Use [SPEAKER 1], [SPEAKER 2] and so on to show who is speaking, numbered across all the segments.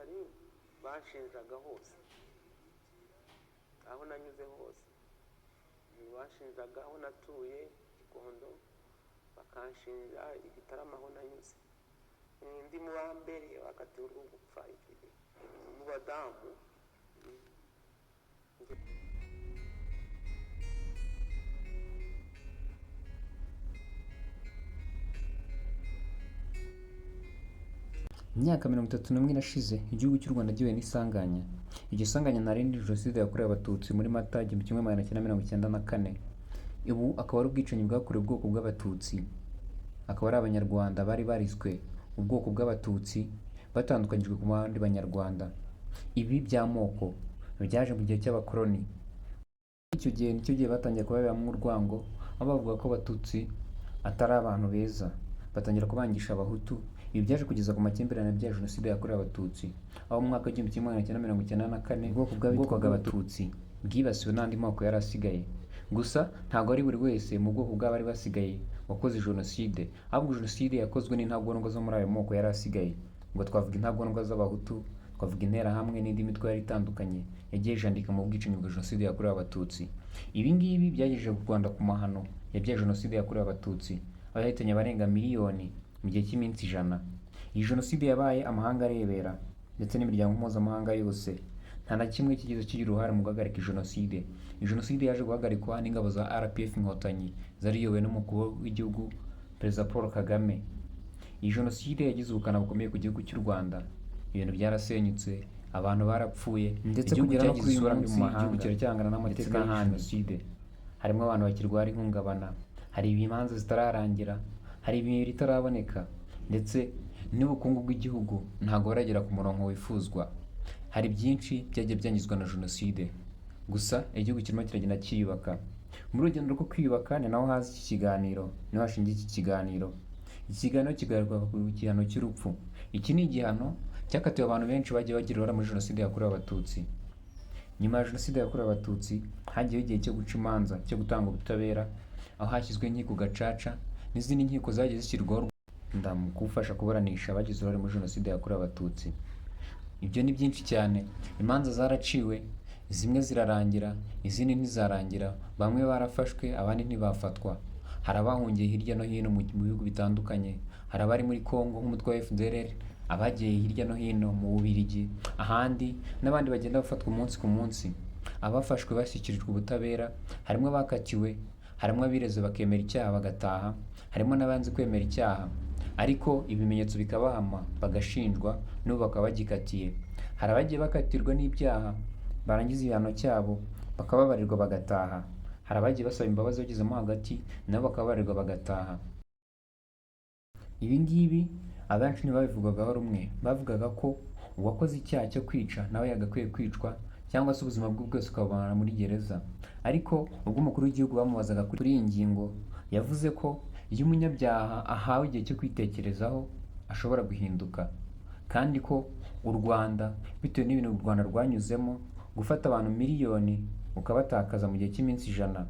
[SPEAKER 1] Hari banshinjaga hose, aho nanyuze hose banshinjaga, aho natuye Gikondo bakanshinja, igitaramo aho nanyuze. Ndi mu ba mbere bakatiwe urwo gupfa icyo gihe mu badamu.
[SPEAKER 2] Imyaka 31 irashize igihugu cy'u Rwanda gihuye n'isanganya. Iryo sanganya nta rindi, Jenoside yakorewe Abatutsi muri Mata 1994. Ubu akaba ari ubwicanyi bwakorewe ubwoko bw'Abatutsi, akaba ari Abanyarwanda bari bariswe ubwoko bw'Abatutsi batandukanyijwe ku bandi Banyarwanda. Ibi by'amoko byaje mu gihe cy'abakoloni. Icyo gihe nicyo gihe batangiye kubabibamo urwango, aho bavuga ko Abatutsi atari abantu beza, batangira kubangisha Abahutu. Ibi byaje kugeza ku makimbirane bya Jenoside yakorewe Abatutsi, aho mu mwaka w'1994 ubwoko bw'abitwaga Abatutsi bwibasiwe n'andi moko yari asigaye. Gusa ntabwo ari buri wese mu bwoko bw'abari basigaye wakoze Jenoside, ahubwo Jenoside yakozwe n'intagondwa zo muri ayo moko yari asigaye. Ngo twavuga intagondwa z'Abahutu, twavuga Interahamwe n'indi mitwe yari itandukanye yagiye ijandika mu bwicanyi bwa Jenoside yakorewe Abatutsi. Ibi ngibi byagejeje u Rwanda ku mahano yabyaye Jenoside yakorewe Abatutsi, aho yahitanye abarenga miliyoni mu gihe cy'iminsi 100. Iyi Jenoside yabaye amahanga arebera, ndetse n'imiryango mpuzamahanga yose. Nta na kimwe kigeze kigira uruhare mu guhagarika Jenoside. Iyi Jenoside yaje guhagarikwa n'ingabo za RPF Inkotanyi zari ziyobowe n'umukuru w'igihugu, Perezida Paul Kagame. Iyi Jenoside yagize ubukana bukomeye ku gihugu cy'u Rwanda. Ibintu byarasenyutse, abantu barapfuye,
[SPEAKER 3] Ndetse
[SPEAKER 2] igihugu
[SPEAKER 3] kugera no
[SPEAKER 2] cyagize
[SPEAKER 3] kuri uyu
[SPEAKER 2] isura mbi mu
[SPEAKER 3] munsi,
[SPEAKER 2] mahanga,
[SPEAKER 3] igihugu
[SPEAKER 2] kiracyahangana n'amateka
[SPEAKER 3] ndetse
[SPEAKER 2] ya
[SPEAKER 3] n'ahandi.
[SPEAKER 2] Jenoside. Harimo abantu bakirwara ihungabana, hari imanza zitararangira, hari imibiri itaraboneka, ndetse n'ubukungu bw'igihugu ntabwo buragera ku murongo wifuzwa. Hari byinshi byagiye byangizwa na Jenoside, gusa igihugu kirimo kiragenda cyiyubaka. Muri urugendo rwo kwiyubaka ni naho haza iki kiganiro, niho hashingiye iki kiganiro. Iki kiganiro kigaruka ku gihano cy'urupfu. Iki ni igihano cyakatiwe abantu benshi bagiye bagira uruhare muri Jenoside yakorewe Abatutsi. Nyuma ya Jenoside yakorewe Abatutsi hagiyeho igihe cyo guca imanza, cyo gutanga ubutabera, aho hashyizwe inkiko gacaca n'izindi nkiko zagiye zishyirwaho Rwanda mu gufasha kuburanisha abagize uruhare muri Jenoside yakorewe Abatutsi. Ibyo ni byinshi cyane. Imanza zaraciwe, zimwe zirarangira, izindi ntizarangira. Bamwe barafashwe, abandi ntibafatwa. Hari abahungiye hirya no hino mu bihugu bitandukanye, hari abari muri Congo nk'umutwe wa FDLR, abagiye hirya no hino mu Bubiligi, ahandi, n'abandi bagenda bafatwa umunsi ku munsi. Abafashwe bashyikirijwe ubutabera, harimo abakatiwe, harimo abireze bakemera icyaha bagataha, harimo n'abanze kwemera icyaha ariko ibimenyetso bikabahama bagashinjwa, n'ubu bakaba bagikatiye. Hari abagiye bakatirwa n'ibyaha, barangiza igihano cyabo bakababarirwa bagataha. Hari abagiye basaba imbabazi bagezemo hagati, nabo bakababarirwa bagataha. Ibi ngibi abenshi ntibabivugagaho rumwe. Bavugaga ko uwakoze icyaha cyo kwica nawe yagakwiye kwicwa, cyangwa se ubuzima bwe bwose ukabubana muri gereza. Ariko ubwo umukuru w'igihugu bamubazaga kuri iyi ngingo, yavuze ko iyo umunyabyaha ahawe igihe cyo kwitekerezaho ashobora guhinduka, kandi ko u Rwanda, bitewe n'ibintu u Rwanda rwanyuzemo, gufata abantu miliyoni ukabatakaza mu gihe cy'iminsi 100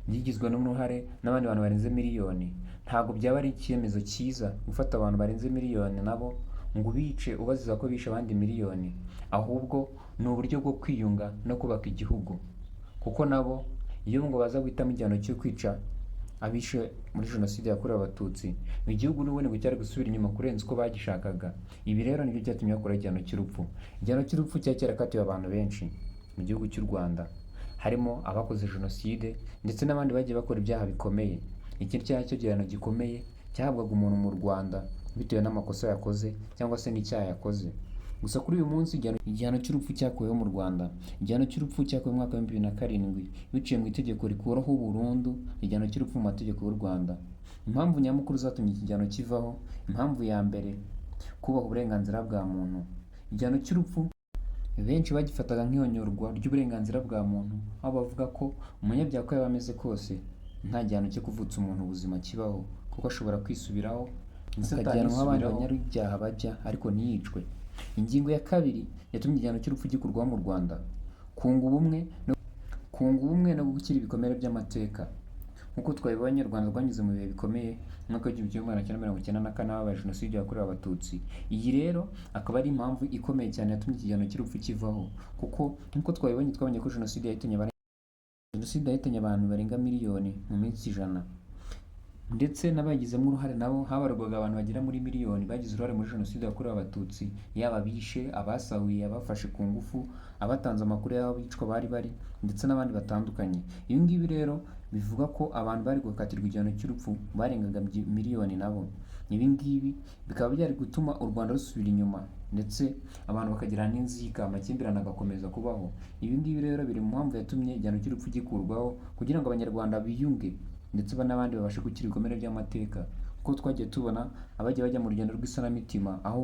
[SPEAKER 2] byigizwe n'uruhare n'abandi bantu barenze miliyoni, ntabwo byaba ari icyemezo cyiza gufata abantu barenze miliyoni nabo ngo ubice ubaziza ko bishe abandi miliyoni. Ahubwo ni uburyo bwo kwiyunga no kubaka igihugu, kuko nabo iyo ngo baza guhitamo igihano cyo kwica abishe muri Jenoside yakorewe Abatutsi, igihugu n'ubundi ngo cyari gusubira inyuma kurenza uko bagishakaga. Ibi rero nibyo byatumye bakora igihano cy'urupfu. Igihano cy'urupfu cyari cyarakatiwe abantu benshi mu gihugu cy'u Rwanda, harimo abakoze Jenoside ndetse n'abandi bagiye bakora ibyaha bikomeye. Iki cyaha cyo gihano gikomeye cyahabwaga umuntu mu Rwanda bitewe n'amakosa yakoze cyangwa se n'icyaha yakoze. Gusa kuri uyu munsi igihano cy'urupfu cyakuweho mu Rwanda. Igihano cy'urupfu cyakuweho mu mwaka wa 2007 biciye mu itegeko rikuraho burundu igihano cy'urupfu mu mategeko y'u Rwanda. Impamvu nyamukuru zatumye iki gihano kivaho: impamvu ya mbere, kubaha uburenganzira bwa muntu. Igihano cy'urupfu benshi bagifataga nk'ihonyorwa ry'uburenganzira bwa muntu, aho bavuga ko umunyabyaha uko yaba ameze kose nta gihano cyo kuvutsa umuntu ubuzima kibaho, kuko ashobora kwisubiraho akajyanwa aho abandi banyabyaha bajya ariko ntiyicwe. Ingingo ya kabiri yatumye igihano cy'urupfu gikurwaho mu Rwanda, kunga ubumwe no gukira ibikomere by'amateka. Nk'uko twabibonye, u Rwanda rwanyuze mu bihe bikomeye mu mwaka w'1994 habaye Jenoside yakorewe Abatutsi. Iyi rero akaba ari impamvu ikomeye cyane yatumye iki gihano cy'urupfu kivaho, kuko nk'uko twabibonye, twabonye ko Jenoside yahitanye abantu barenga miliyoni mu minsi 100, ndetse n'abagizemo uruhare nabo habarwaga abantu bagera muri miliyoni bagize uruhare muri Jenoside yakorewe Abatutsi, yaba abishe, abasahuye, abafashe ku ngufu, abatanze amakuru y'aho abicwa bari bari, ndetse n'abandi batandukanye. Ibi ngibi rero bivuga ko abantu bari gukatirwa igihano cy'urupfu barengaga miliyoni nabo. Ibi ngibi bikaba byari gutuma u Rwanda rusubira inyuma, ndetse abantu bakagirana n'inzika, amakimbirane agakomeza kubaho. Ibi ngibi rero biri mu mpamvu yatumye igihano cy'urupfu gikurwaho, kugira ngo Abanyarwanda biyunge, ndetse n'abandi babashe gukira ibikomere by'amateka, kuko twagiye tubona abagiye bajya mu rugendo rw'isanamitima, aho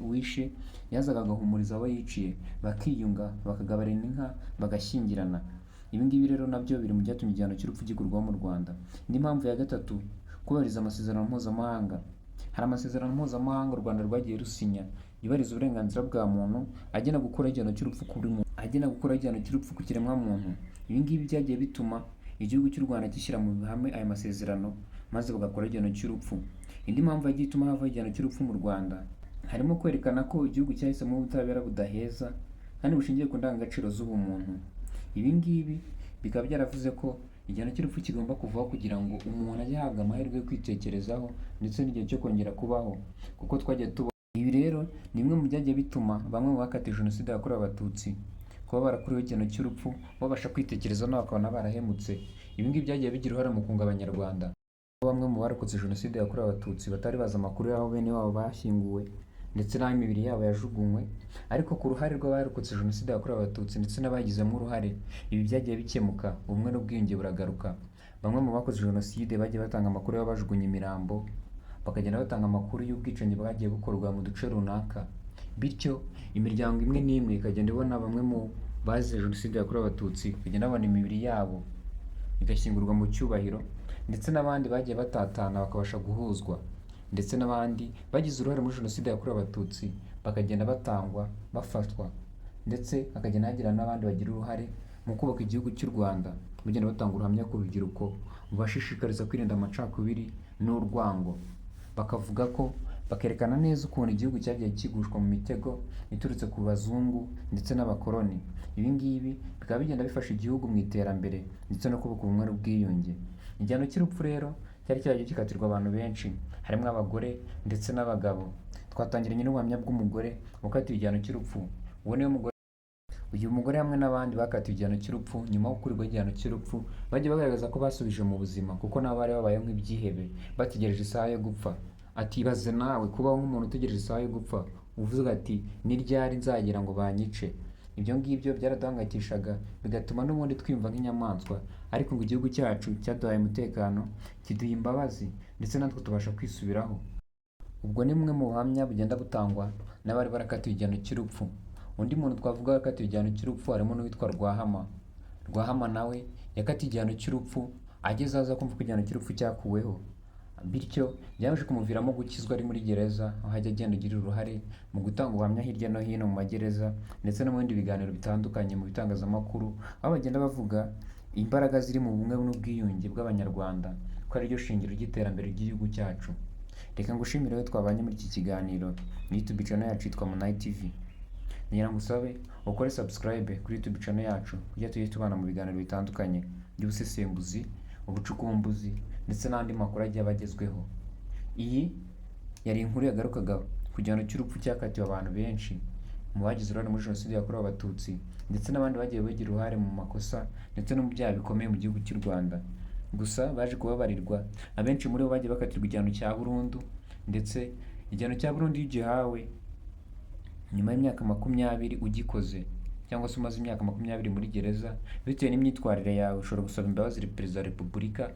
[SPEAKER 2] uwishe yazaga agahumuriza abo yiciye, bakiyunga, bakagaburana inka, bagashyingirana. Ibi ngibi rero nabyo biri mu byatumye igihano cy'urupfu gikurwaho mu Rwanda. Indi mpamvu ya gatatu, kubahiriza amasezerano mpuzamahanga. Hari amasezerano mpuzamahanga u Rwanda rwagiye rusinya yubahiriza uburenganzira bwa muntu, agena gukuraho igihano cy'urupfu kuri muntu, agena gukuraho igihano cy'urupfu ku kiremwamuntu. Ibi ngibi byagiye bituma igihugu cy'u Rwanda gishyira mu ruhame aya masezerano, maze bagakuraho igihano cy'urupfu. Indi mpamvu yagiye ituma havaho igihano cy'urupfu mu Rwanda harimo kwerekana ko igihugu cyahisemo ubutabera budaheza kandi bushingiye ku ndangagaciro z'ubumuntu. Ibi ngibi bikaba byaravuze ko igihano cy'urupfu kigomba kuvaho kugira ngo umuntu ajye ahabwa amahirwe yo kwitekerezaho ndetse n'igihe cyo kongera kubaho, kuko twagiye tubona. Ibi rero ni bimwe mu byagiye bituma bamwe mu bakatiwe Jenoside yakorewe Abatutsi kuba barakuriweho igihano cy'urupfu babasha kwitekerezaho, nabo bakabona barahemutse. Ibi ngibi byagiye bigira uruhare mu kunga Abanyarwanda. Bamwe mu barokotse Jenoside yakorewe Abatutsi batari bazi amakuru y'aho bene wabo bashyinguwe ndetse n'aho imibiri yabo yajugunywe, ariko ku ruhare rw'abarokotse Jenoside yakorewe Abatutsi ndetse n'abagizemo uruhare, ibi byagiye bikemuka, ubumwe n'ubwiyunge buragaruka. Bamwe mu bakoze Jenoside bagiye batanga amakuru y'abajugunye imirambo, bakagenda batanga amakuru y'ubwicanyi bwagiye bukorwa mu duce runaka, bityo imiryango imwe n'imwe ikagenda ibona bamwe mu bazize Jenoside yakorewe Abatutsi, bakagenda babona imibiri yabo igashyingurwa mu cyubahiro, ndetse n'abandi bagiye batatana bakabasha guhuzwa, ndetse n'abandi bagize uruhare muri Jenoside yakorewe Abatutsi bakagenda batangwa, bafatwa, ndetse hakagenda hagira n'abandi bagira uruhare mu kubaka igihugu cy'u Rwanda, bagenda batanga ubuhamya ku rubyiruko bubashishikariza kwirinda amacakubiri n'urwango, bakavuga ko bakerekana neza ukuntu igihugu cyagiye kigushwa mu mitego iturutse ku bazungu ndetse n'abakoloni. Ibi ngibi bikaba bigenda bifasha igihugu mu iterambere ndetse no kubaka ubumwe n'ubwiyunge. Igihano cy'urupfu rero cyari cyaragiye gikatirwa abantu benshi, harimo abagore ndetse n'abagabo. Twatangiranye n'ubuhamya bw'umugore wakatiwe igihano cy'urupfu. Uwo niwe mugore. Uyu mugore hamwe n'abandi bakatiwe igihano cy'urupfu, nyuma yo gukurirwaho igihano cy'urupfu, bagiye bagaragaza ko basubije mu buzima, kuko nabo bari babayeho nk'ibyihebe bategereje isaha yo gupfa. Ati: "Ibaze nawe kubaho nk'umuntu utegereje isaha yo gupfa, uvuga ati ni ryari nzagera ngo banyice. Ibyo ngibyo byaraduhangayikishaga, bigatuma n'ubundi twiyumva nk'inyamaswa, ariko ngo igihugu cyacu cyaduhaye umutekano, kiduha imbabazi, ndetse natwe tubasha kwisubiraho." Ubwo ni bumwe mu buhamya bugenda butangwa n'abari barakatiwe igihano cy'urupfu. Undi muntu twavuga wakatiwe igihano cy'urupfu harimo n'uwitwa Rwahama. Rwahama nawe yakatiwe igihano cy'urupfu, ageze aza kumva ko igihano cy'urupfu cyakuweho, bityo byaje kumuviramo gukizwa ari muri gereza, aho ajya agenda agira uruhare mu gutanga ubuhamya hirya no hino mu magereza ndetse no mu bindi biganiro bitandukanye mu bitangazamakuru, aho bagenda bavuga imbaraga ziri mu bumwe n'ubwiyunge bw'Abanyarwanda, ko ariryo shingiro ry'iterambere ry'igihugu cyacu. Reka ngushimire wowe twabanye muri iki kiganiro. Ni YouTube channel yacu yitwa Munayi TV. Ngira ngo usabe ukore subscribe kuri YouTube channel yacu kugira tujye tubana mu biganiro bitandukanye by'ubusesenguzi, ubucukumbuzi ndetse n'andi makuru agiye aba agezweho. Iyi yari inkuru yagarukaga ku gihano cy'urupfu cyakatiwe abantu benshi mu bagize uruhare muri Jenoside yakorewe Abatutsi, ndetse n'abandi bagiye bagira uruhare mu makosa ndetse no mu byaha bikomeye mu gihugu cy'u Rwanda. Gusa baje kubabarirwa, abenshi muri bo bagiye bakatirwa igihano cya burundu, ndetse igihano cya burundu iyo ugihawe nyuma y'imyaka 20 ugikoze, cyangwa se umaze imyaka 20 muri gereza, bitewe n'imyitwarire yawe ushobora gusaba imbabazi Perezida wa Repubulika,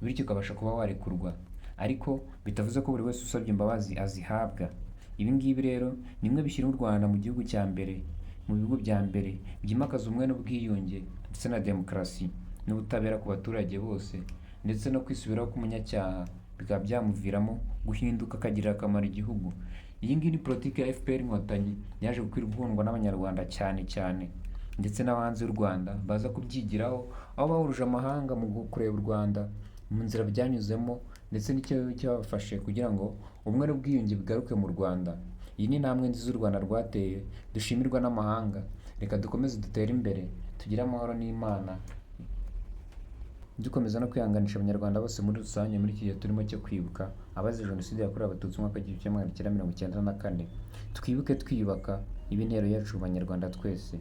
[SPEAKER 2] bityo ukabasha kuba warekurwa, ariko bitavuze ko buri wese usabye imbabazi azihabwa. Ibi ngibi rero ni bimwe bishyira u Rwanda mu gihugu cya mbere, mu bihugu bya mbere byimakaza ubumwe n'ubwiyunge ndetse na demokarasi n'ubutabera ku baturage bose, ndetse no kwisubiraho k'umunyacyaha bikaba byamuviramo guhinduka akagirira akamaro igihugu. Iyi ngiyi ni politiki ya FPR Inkotanyi yaje gukundwa n'Abanyarwanda cyane cyane, ndetse n'abanzi y'u Rwanda baza kubyigiraho, aho bahuruje amahanga mu kureba u Rwanda mu nzira byanyuzemo ndetse n'icyo cyabafashe kugira ngo ubumwe n'ubwiyunge bigaruke mu Rwanda. Iyi ni intambwe nziza u Rwanda rwateye, dushimirwa n'amahanga. Reka dukomeze dutere imbere, tugire amahoro n'Imana, dukomeza no kwihanganisha Abanyarwanda bose muri rusange muri iki gihe turimo cyo kwibuka abazize Jenoside yakorewe Abatutsi mu mwaka w'1994. Twibuke twiyubaka, ibe intero yacu mu Banyarwanda twese.